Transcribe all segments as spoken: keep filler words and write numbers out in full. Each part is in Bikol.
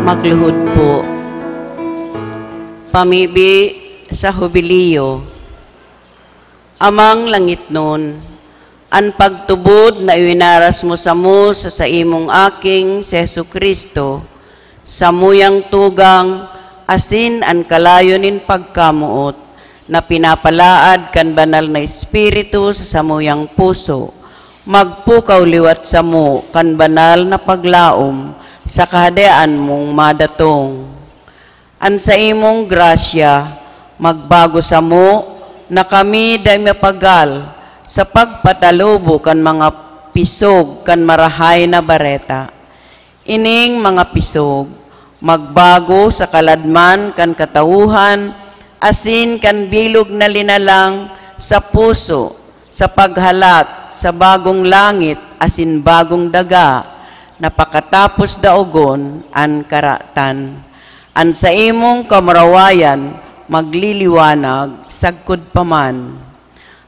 Magluhod po. Pamibi sa Hubilio. Amang langitnon, an pagtubod na iwinaras mo samo sa saimong Aking si Jesu-Cristo, samuyang tugang asin an kalayo nin pagkamoot na pinapalaad kan Banal na Espiritu sa samuyang puso, magpukaw liwat samo kan banal na paglaom sa Kahadean mong madatong. An saimong grasya magbago samo na kami dai mapagal sa pagpatalubo kan mga pisog kan Marahay na Bareta. Ining mga pisog magbago sa kaladman kan katauhan asin kan bilog na linalang sa puso sa paghalat sa bagong langit asin bagong daga na pakatapos daogon an karatan. An saimong kamurawayan magliliwanag sagkod pa man.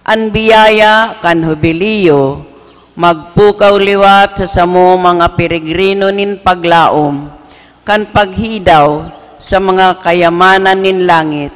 An biyaya kan Hubilio magpukaw liwat sa samo mga peregrino nin paglaom kan paghidaw sa mga kayamanan nin langit.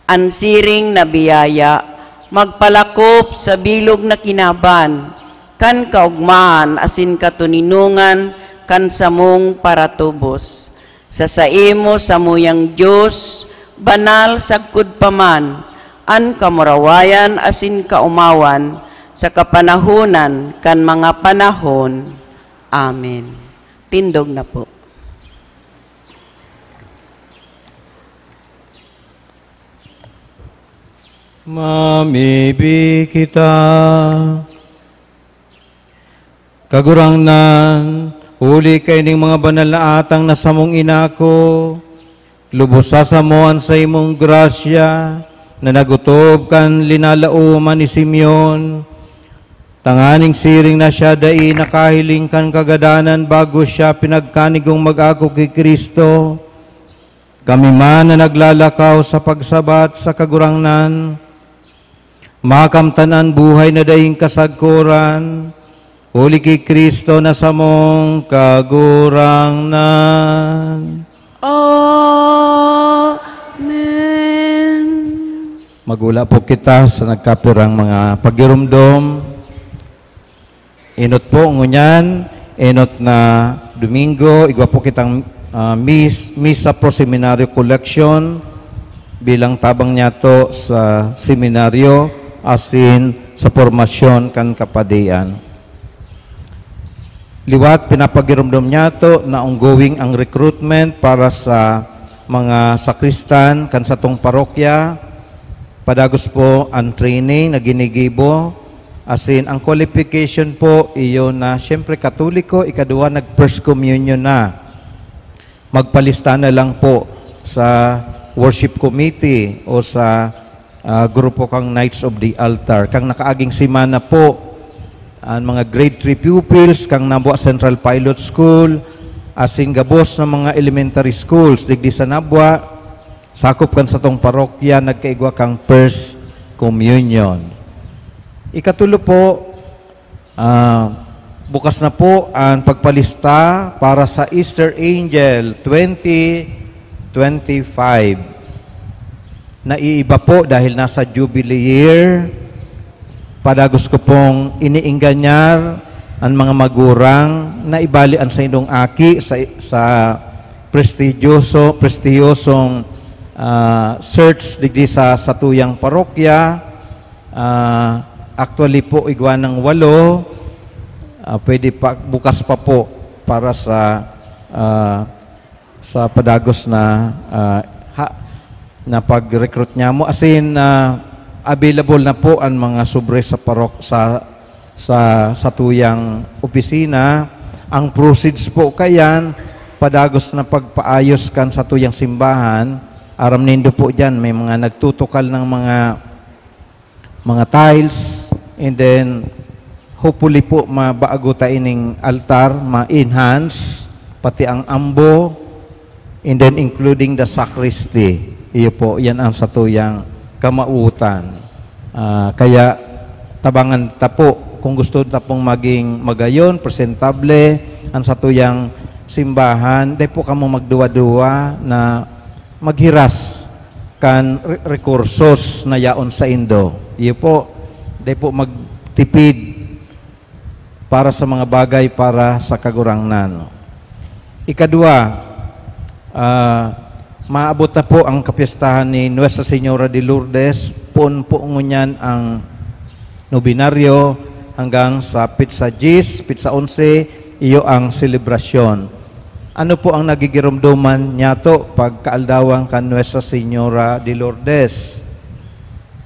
An siring na biyaya magpalakop sa bilog na kinaban kan kaogmahan asin katoninongan kan samong paratubos. Sa saimo samuyang Dios, banal sagkod pa man an kamurawayan asin kaomawan sa kapanahonan kan mga panahon. Amen. Tindog na po. Mamibi kita. Kagurangnan, huli kaining mga banal na atang na samong inako, lubosa samo an saimong grasya na nagotob kan linalaoman ni Simeon, tanganing siring na siya dai nakahiling kan kagadanan bago siya pinagkanigong mag-ako ki Cristo. Kami man na naglalakaw sa pagsabat sa Kagurangnan, makamtan an buhay na daing kasagkoran, huli ki Cristo na samong Kagurangnan. Amen. Magula po kita sa nagkapirang mga pagirumdom. Enot po, ngunyan, enot na Domingo, igwa po kitang, ah, mis-, Misa Pro Seminario Collection bilang tabang niyato sa seminaryo asin sa pormasyon kan kapadian. Liwat, pinapagiromdom niyato na ongoing ang recruitment para sa mga sakristan kan satong parokya. Padagos po ang training na ginigibo. Asin, ang qualification po, iyo na, siyempre, Katoliko, ikaduwa, nag-First Communion na. Magpalista na lang po sa worship committee o sa, ah, grupo kang Knights of the Altar. Kang nakaaging semana po, ang mga grade three pupils kang Nabua Central Pilot School, asin gabos na mga elementary schools digdi sa Nabua, sakop kan satong parokya, nagkaigwa kang First Communion. Ikatulo po, ah, bukas na po ang pagpalista para sa Easter Angel twenty twenty-five. Naiiba po dahil nasa Jubilee year. Padagos ko pong iniingganyar ang mga magurang na ibali ang saindong aki sa, sa prestidyoso, prestiyosong, ah, search digdi sa satuyang parokya. Ah, actually po, igwa ng walo. Ah, pwede pa, bukas pa po para sa, ah, sa padagos na, ah, ha, na pag-recruit niya mo. As in, ah, available na po ang mga sobre sa parok-, sa, sa satuyang opisina. Ang proceeds po kayan, padagos na pagpaayos kan satuyang simbahan. Aram nindo po diyan, may mga nagtutukal ng mga, mga tiles, and then hopefully po mabago ta ining altar, ma-enhance, pati ang ambo, and then including the sacristy. Iyo po, yan ang satuyang kamautan. Ah, kaya tabangan ta po, kung gusto ta pong maging magayon, presentable, ang satuyang simbahan, dai po kamo magduwa-duwa na maghiras kan re-, rekursos na yaon saindo. Iyo po, dai po magtipid para sa mga bagay para sa Kagurangnan. Ikadwa, ah, maabot na po ang kapistahan ni Nuestra Señora de Lourdes. Poon po ngunyan ang nobinaryo hanggang sa pitsa diyes, pitsa onse, iyo ang selebrasyon. Ano po ang nagigiromdoman niyato pagkaaldawan kan Nuestra Señora de Lourdes?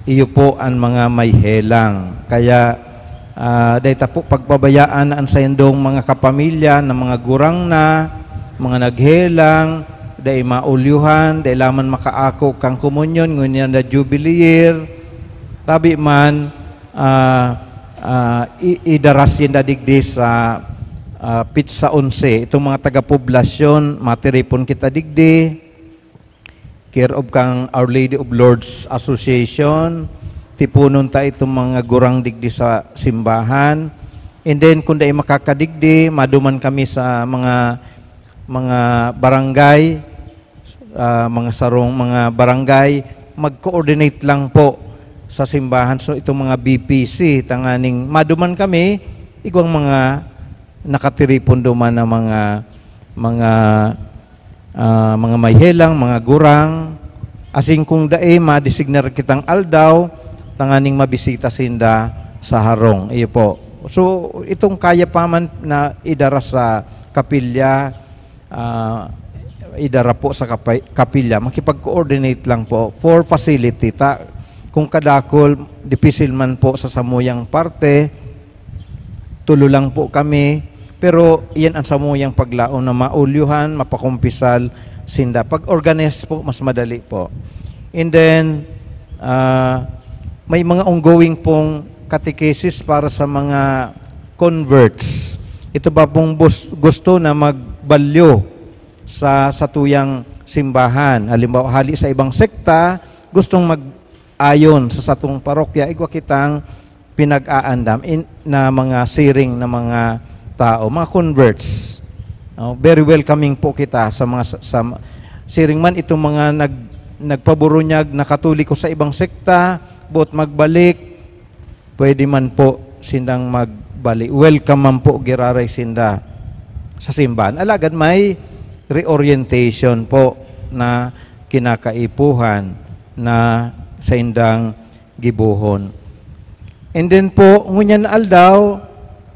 Iyo po an mga may helang. Kaya, ah, dai ta po pagpabayaan an saindong mga kapamilya na mga gurang na, mga naghelang, dai maulyuhan, dai laman makaako kan komunyon, ngunyan na jubilee year. Tabi man, ah, ah, i-, idara sinda digdi sa, ah, pitsa onse. Itong mga taga-poblasyon, matiripon kita digdi. Care of kang Our Lady of Lourdes Association, tiponon ta itong mga gurang digdi sa simbahan. And then, kung dai makakadigdi, maduman kami sa mga, mga barangay, ah, mga sarong mga barangay, mag-coordinate lang po sa simbahan. So, itong mga B P C, tanganing maduman kami, igwang mga nakatiripon duman na mga, mga, ah, mga may helang, mga gurang, asin kung dai, madesignar kitang aldaw, tanganing mabisita sinda sa harong. Iyo po. So, itong kaya pa man na idara sa kapilya, ah, idara po sa kapay-, kapilya, makipag-coordinate lang po for facility. Ta-, kung kadakol, dipisil man po sa samuyang parte, tulo lang po kami, pero iyan ang samuyang paglaom na maulyuhan, mapakumpisal sinda. Pag organize po, mas madali po. And then, ah, may mga ongoing pong catechesis para sa mga converts. Ito ba pong bus-, gusto na magbalyo sa satuyang simbahan? Halimbawa, hali sa ibang sekta, gustong mag-ayon sa satong parokya, igwa kitang pinag-aandam in, na mga siring na mga tao, mga converts. No? Very welcoming po kita sa mga sa, sa siring man itong mga nag, nagpaburunyag na Katoliko sa ibang sekta, boot magbalik, pwede man po sindang magbalik. Welcome man po giraray sinda sa simbahan. Alagad may reorientation po na kinakaipuhan na saindang gibohon. And then po, ngunyan na aldaw,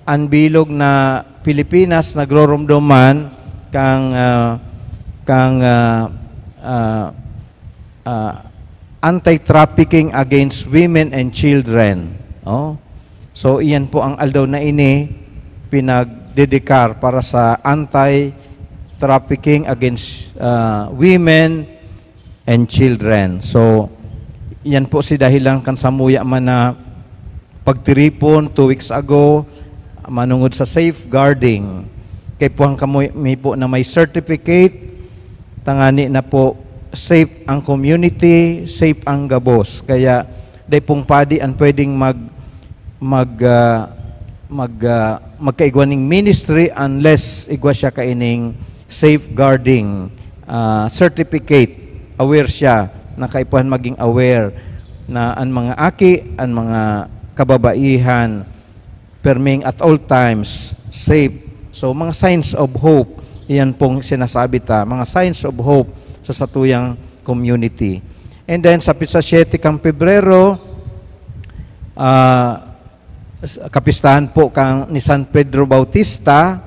an bilog na Pilipinas nagroromdom man kang, ah, kang, ah, ah, ah, anti-trafficking against women and children. Oh? So, iyan po ang aldaw na ini pinagdedekar para sa anti-trafficking against, ah, women and children. So, yan po si dahilan kan samuya man na pagtiripon two weeks ago, manungod sa safeguarding. Kaipuhan kami po na may certificate, tangani na po safe ang community, safe ang gabos. Kaya, dai pong padi ang pwedeng mag-, mag, ah, mag, ah, magkaigwa ning ministry unless igwa siya kaining safeguarding, ah, certificate. Aware siya na kaipuhan maging aware na an mga aki, an mga kababaihan, perming at all times, safe. So, mga signs of hope, iyan pong sinasabi ta, mga signs of hope sa satuyang community. And then, sa pitsa siyete kang Pebrero, ah, s-, kapistahan po kang, ni San Pedro Bautista.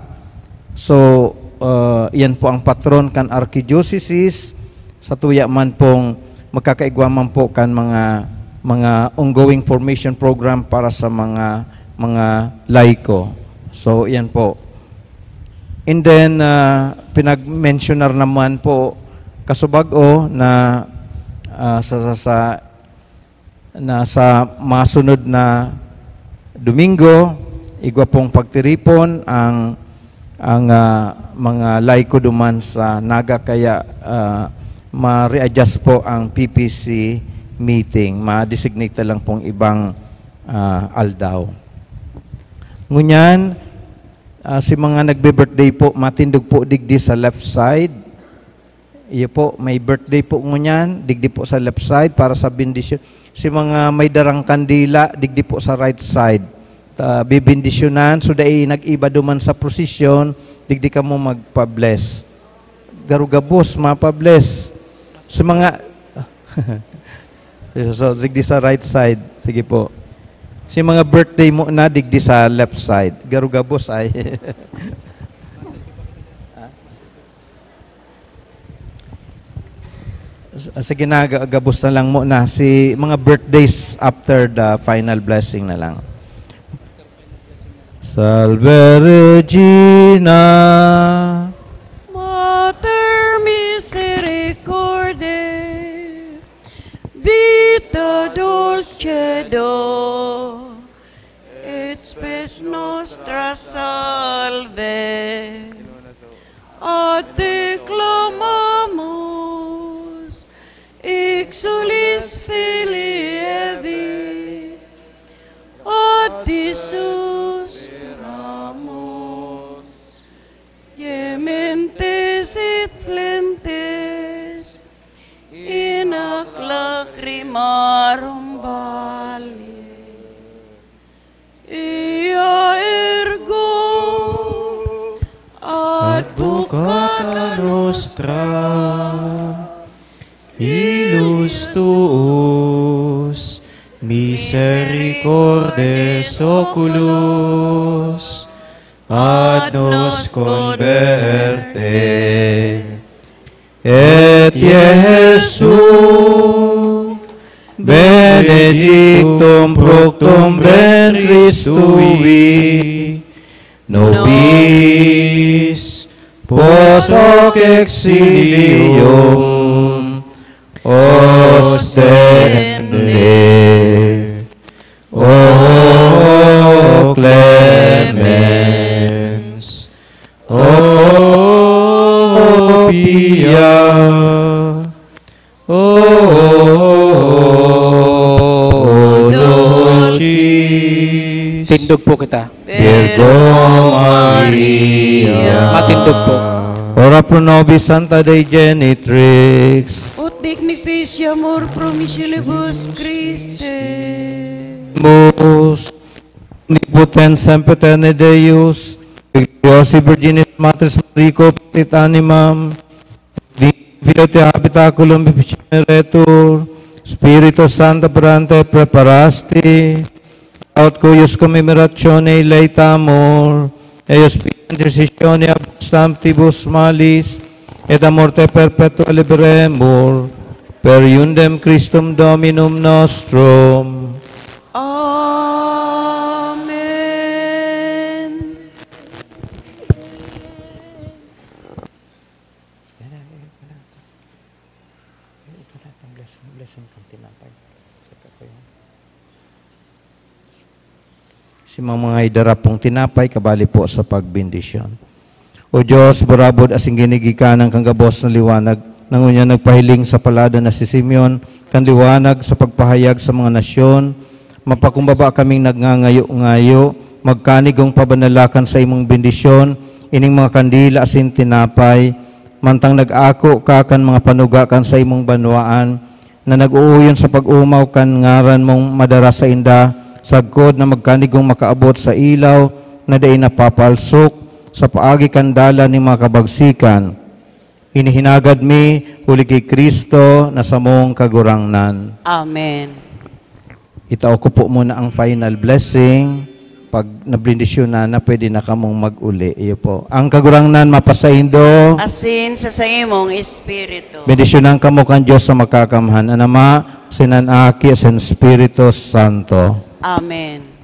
So, ah, iyan po ang patron kan archidioceses. Satuya man pong magkakaigwa man po kan mga, mga ongoing formation program para sa mga, mga laiko. So, iyan po. And then, ah, pinag-mensionar naman po kasubag-o na, ah, sa, sa, sa, na sa masunod na Domingo, igwa pong pagtiripon ang, ang, ah, mga laiko duman sa Naga, kaya, ah, ma-readjust po ang P P C meeting. Ma-designate na lang pong ibang, ah, aldaw. Ngunyan, Ah, si mga nagbe-birthday po, matindog po digdi sa left side. Iyo po, may birthday po ngunyan, digdi po sa left side para sa bendisyon. Si mga may darang kandila, digdi po sa right side. Ta, bibendisyonan, so dai nag-iba duman sa prosesyon, digdi kamo magpa-bless. Garo gabos, mapa-bless. Sa mga, so, digdi sa right side. Sige po. Si mga birthday mo na, digdi sa left side. Garo gabos ay. S-, sige na, ga-, gabos na lang muna. Si mga birthdays after the final blessing na lang. Salve Regina. Mater misericordiae, vita dulcedo, et spes nostra salve. A te clamamus, exsules filii Hevae, a te suspiramus. Gementes et flentes in hac lacrimarum valle. Ea ergo advocata nostra, ilus tuus, misericordes oculos, ad nos converte. Et Iesu, benedictum fructum ventris tui, nobis post hoc exilium ostende. O clemens, o pia, o dulcis. Tindog po kita. Virgo Maria. Matindog po. Ora pro nobis Sancta Dei Genitrix. Ut dignifici amor promissionibus Christe. Mus, omnipotens sempiterni Deus, gloriosi Virginis Matris Marico, patit animam, Divino Filio te habitaculum efficiendatur, Spiritus Sancto per ante praeparasti, aut cuius commemorationem laetamur, eius pia intercessione ab sanctibus malis, et a morte perpetua liberemur, per eundem Christum Dominum nostrum. Amen. Si mga, mga idara pong tinapay, kabali po sa pagbendisyon. O Diyos, burabod asin ginigikanan kan gabos na liwanag, na ngunyan nagpahiling sa paladan na si Simeon, kan liwanag sa pagpahayag sa mga nasyon, mapakumbaba kaming nagngangayo-ngayo, magkanigong pabanalakan sa imong bendisyon, ining mga kandila asin tinapay, mantang nag-ako ka kan mga panuga kan saimong banwaan, na nag-uuyon sa pag-omaw kan ngaran mong madara sainda, sagkod na magkanigong makaabot sa ilaw na dai napapalsok, sa paagi kan dalan nin mga kabagsikan. Ini hinagad mi huli ki Cristo na samong Kagurangnan. Amen. Itao ko po muna ang final blessing. Pag nabendisyonan na, pwede na kamong mag-uli. Iyo po. Ang Kagurangnan mapasaindo. Asin sa saimong espiritu. Bendisyonan kamo kan Dios na Makakamhan, an Ama, asin an Aki, asin an Espiritu Santo. Amen.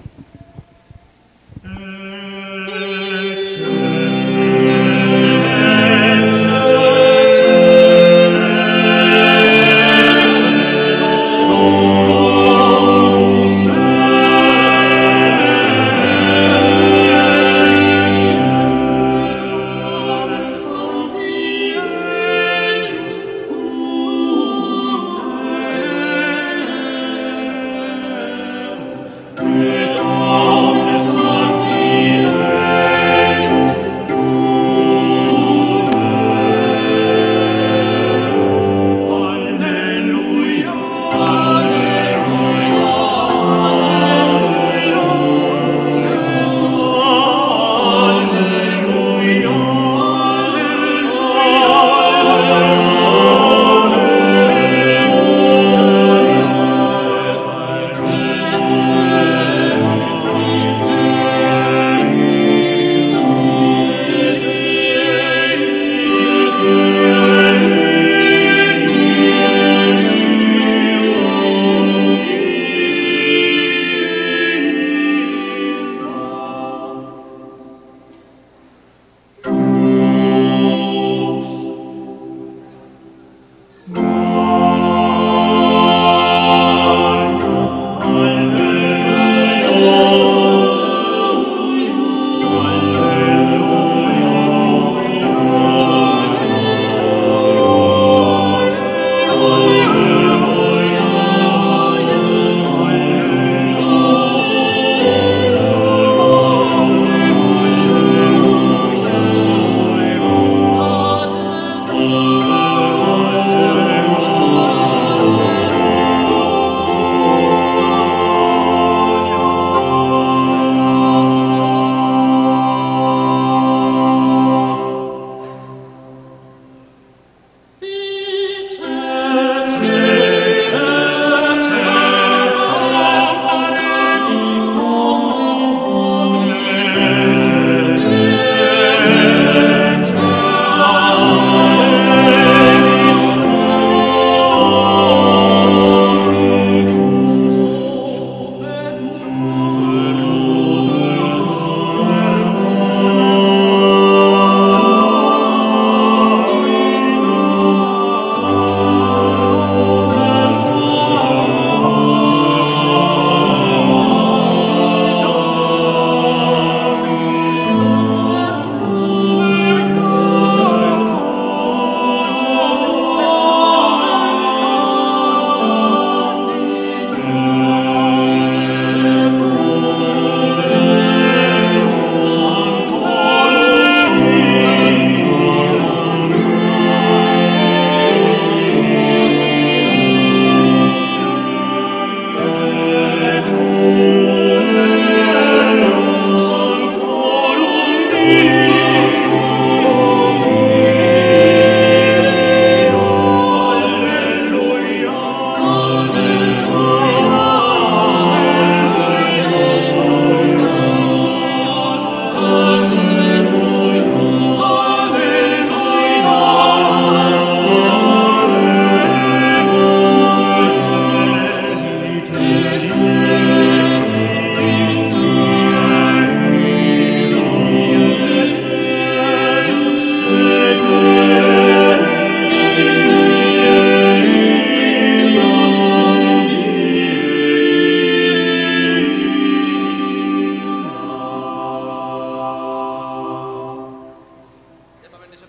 Sa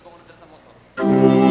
motor.